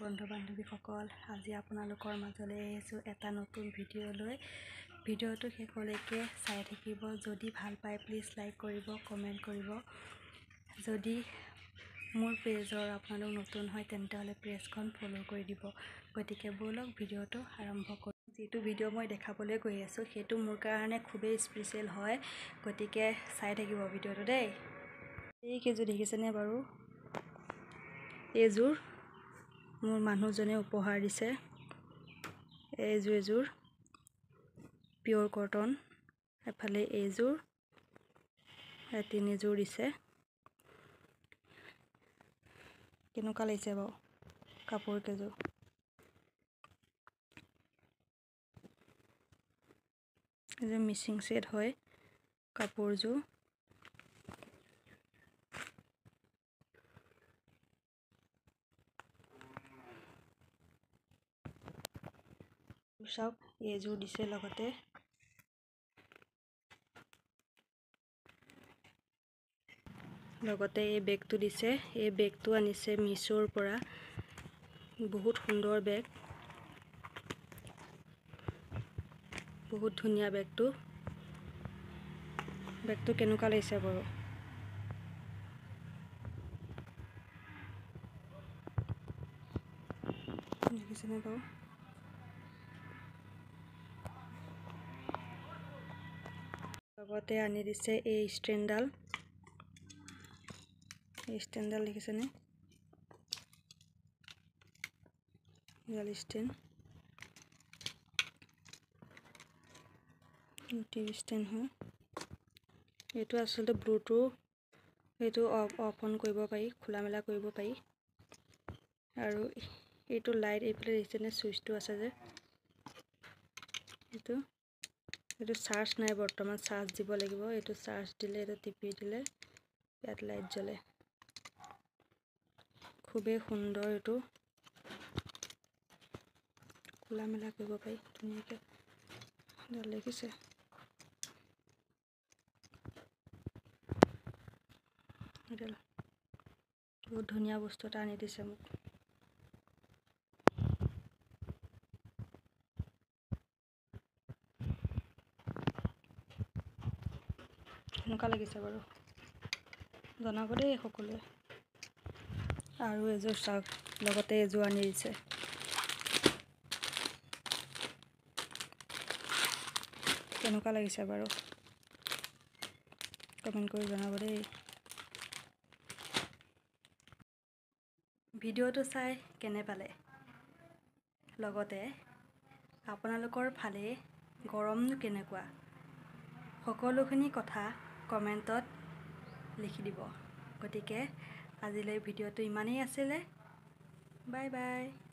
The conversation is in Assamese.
বন্ধু বান্ধৱীসকল, আজি আপোনালোকৰ মাজলৈ আহিছোঁ এটা নতুন ভিডিঅ' লৈ। ভিডিঅ'টো শেষলৈকে চাই থাকিব। যদি ভাল পায় প্লিজ লাইক কৰিব, কমেণ্ট কৰিব। যদি মোৰ পেজৰ আপোনালোক নতুন হয় তেন্তে হ'লে পেজখন ফ'ল' কৰি দিব। গতিকে ব'লক ভিডিঅ'টো আৰম্ভ কৰোঁ। যিটো ভিডিঅ' মই দেখাবলৈ গৈ আছোঁ সেইটো মোৰ কাৰণে খুবেই স্পেচিয়েল হয়, গতিকে চাই থাকিব ভিডিঅ'টো দেই। এইকেইযোৰ দেখিছেনে বাৰু? এইযোৰ মোৰ মানুহজনে উপহাৰ দিছে। এইযোৰ এযোৰ পিয়'ৰ কটন, এফালে এইযোৰ, তিনিযোৰ দিছে। কেনেকুৱা লাগিছে বাৰু কাপোৰ কেইযোৰ? এইযোৰ মিচিং ছেট হয় কাপোৰযোৰ। চাওক, এইযোৰ দিছে লগতে। লগতে এই বেগটো দিছে। এই বেগটো আনিছে মিছ'ৰ পৰা। বহুত সুন্দৰ বেগ, বহুত ধুনীয়া বেগটো। বেগটো কেনেকুৱা লাগিছে বাৰু? দেখিছেনে বাৰু? লগতে আনি দিছে এই ষ্টেণ্ডডাল। এই ষ্টেণ্ডডাল দেখিছেনে? এডাল ষ্টেণ্ড, টিভি ষ্টেণ্ড হয়। এইটো আচলতে ব্লুটুথ, এইটো অফ অফ অন কৰিব পাৰি, খোলা মেলা কৰিব পাৰি। আৰু এইটো লাইট এইফালে দেখিছেনে চুইচটো আছে যে, এইটো এইটো চাৰ্জ নাই বৰ্তমান, চাৰ্জ দিব লাগিব। এইটো চাৰ্জ দিলে, এইটো টিপি দিলে ইয়াত লাইট জ্বলে। খুবেই সুন্দৰ, এইটো খোলা মেলা কৰিব পাৰি ধুনীয়াকৈ। দেখিছে? এডাল বহুত ধুনীয়া বস্তু এটা আনি দিছে মোক। কেনেকুৱা লাগিছে বাৰু জনাব দেই সকলোৱে। আৰু এযোৰ চাওক, লগতে এযোৰ আনি দিছে। কেনেকুৱা লাগিছে বাৰু কমেণ্ট কৰি জনাব দেই। ভিডিঅ'টো চাই কেনে পালে? লগতে আপোনালোকৰ ফালে গৰমনো কেনেকুৱা? সকলোখিনি কথা কমেণ্টত লিখি দিব। গতিকে আজিলৈ ভিডিঅ'টো ইমানেই আছিলে। Bye bye.